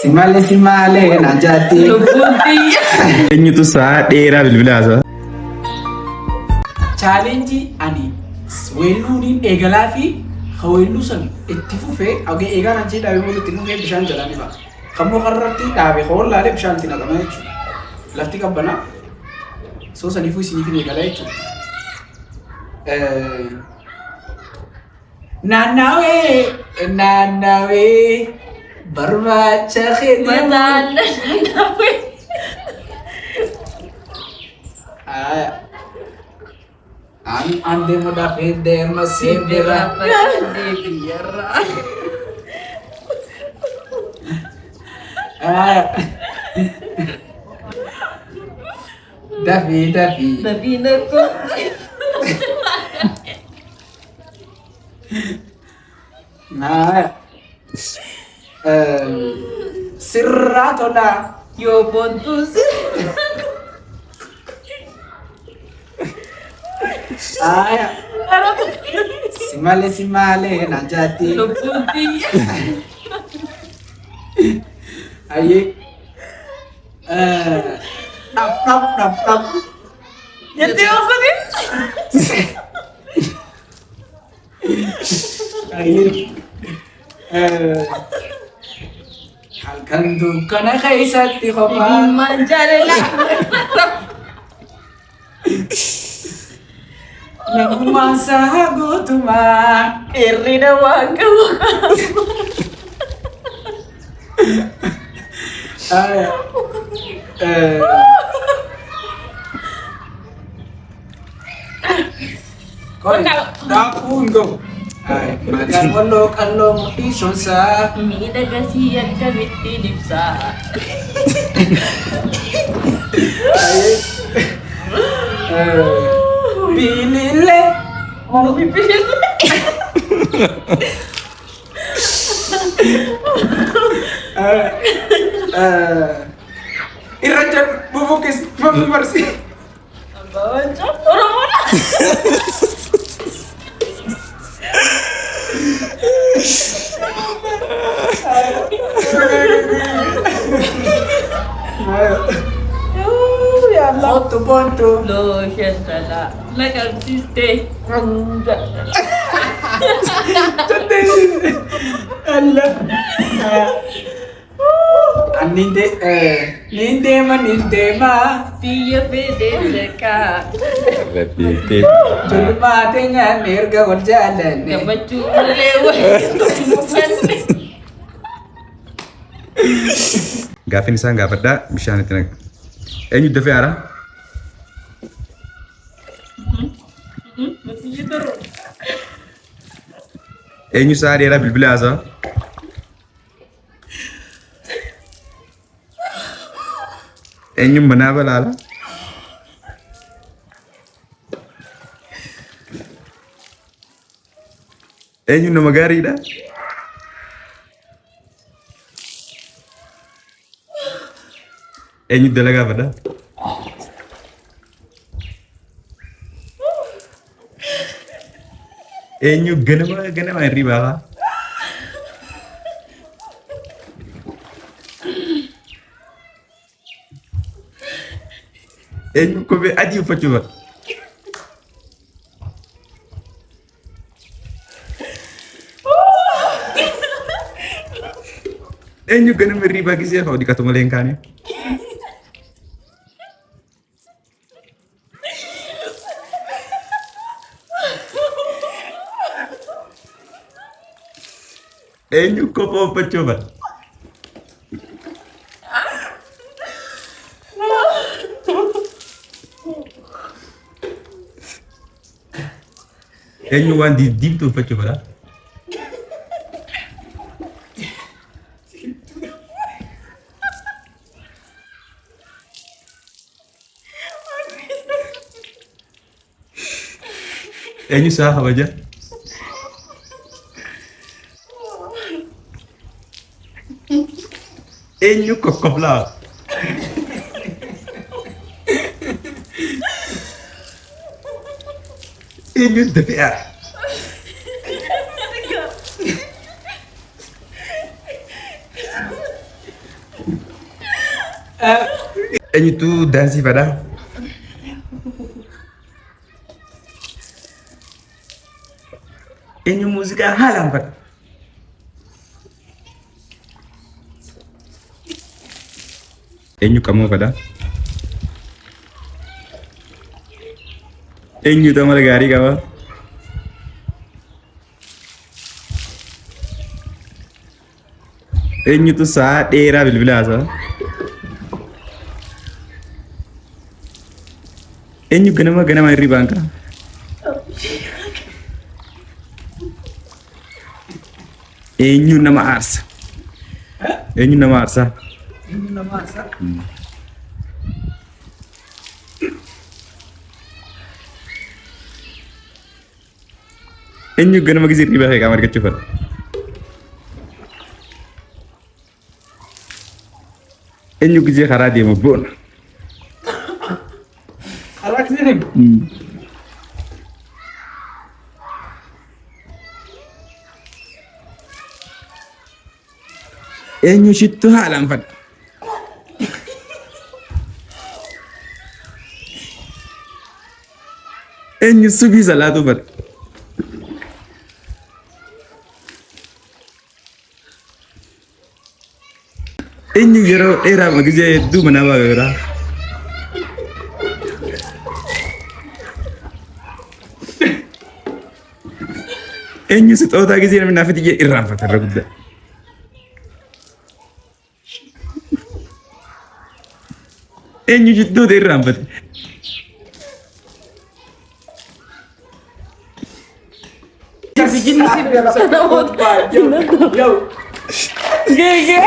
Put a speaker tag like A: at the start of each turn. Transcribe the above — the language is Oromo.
A: Si malee si malee naan jaatti.
B: Lubbuun tiyya.
C: Eenyutu sa'a dheeraa bilbila haasa'a?
D: Chaalenjii ani weelluuniin eegalaa fi ka weelluu san itti fufee hanga eegaan achi dhaabee booda itti fufee bishaan jalaa ni ba'a. Kan muka irratti dhaabe ka wallaalee bishaan itti naqama jechuudha. Lafti qabbanaa. Soo saniifuu isiniif hin eegalaa jechuudha. Naannawee naannawee barbaacha kee deemu.
B: Mataan naannawee.
D: An an deemuudhaaf hin deema siin bira.
B: Biyyarraa.
D: Dafii dafii.
B: Dafii nakko.
D: Sirraa tolaa.
B: Yoo boontuus.
D: Si malee si malee naan jaatti.
B: Lubbuun tiyya.
D: Ayyee. Dhap dhap dhap dhap.
B: Jettee okkotee.
D: Ayyee. Halkan dukkana keessatti kophaa.
B: Dhimmaan jaalalaa.
D: Namummaan isaa guutumaa.
B: Hirrina waan qabu.
D: Daakuu hin gahu. Maqaan walloo qalloo mudhii sonsaa.
B: Miidhagasii akkamittiin ibsaa.
D: Bilillee. Irra jedhu bubuqqis marsi.
B: Abbaa Wancoo Oromoodha.
D: Kottu boontu.
B: Looshan talaa na qabsiistee.
D: Allah. Ani niin deema niin deema.
B: Biyya fedhee dhaqaa.
D: Julmaa teenyaan erga wal jaalanne.
B: Gammachuu malee wayii.
C: Gaaffiin isaan gaafadhaa bishaan itti naqa. Eenyu dafee haaraa? Eenyu sa'a dheeraa bilbila haasa'a? Eenyu manaa balaala? Eenyu nama gaariidha? Eenyu dalagaa fedha? Eenyu ganama ganama hirribaa ba'a? Eenyu kophee adii uffachuu fedha? Eenyu ganama hirribaa gisee ka'u dhiqatu malee hin kaane? Eenyu kophee uffachuu fedha? Eenyu waan diddiimtuu uffachuu fedha? Eenyu isaa kabaja? Eenyu kokkoflaa? Eenyu dafee aara? Eenyutu daansii fadhaa? Eenyu muuziqaa haalaan fadha? Eenyu qamoo fadhaa? Eenyutu amala gaarii qaba? Eenyutu sa'a dheeraa bilbila haasa'a? Eenyu ganama ganama hirribaan ka'a? Eenyu nama aarsa? Eenyu nama aarsa?
D: Eenyu nama aarsa?
C: Eenyu ganama gisee hirribaa kee qaama argachuu fedha? Eenyu gisee karaa deemu boona?
D: Karaa gisee deemu?
C: Eenyu shittuu haalaan fadha? Eenyu subii salaatuu fadha? Eenyu yeroo dheeraaf gisee hedduu manaa ba'a? Eenyu sixootaa gisee namni naaf itti irraanfata irra guddaa. Eenyu jidduuta irraanfate?
D: Yo.
B: Gege.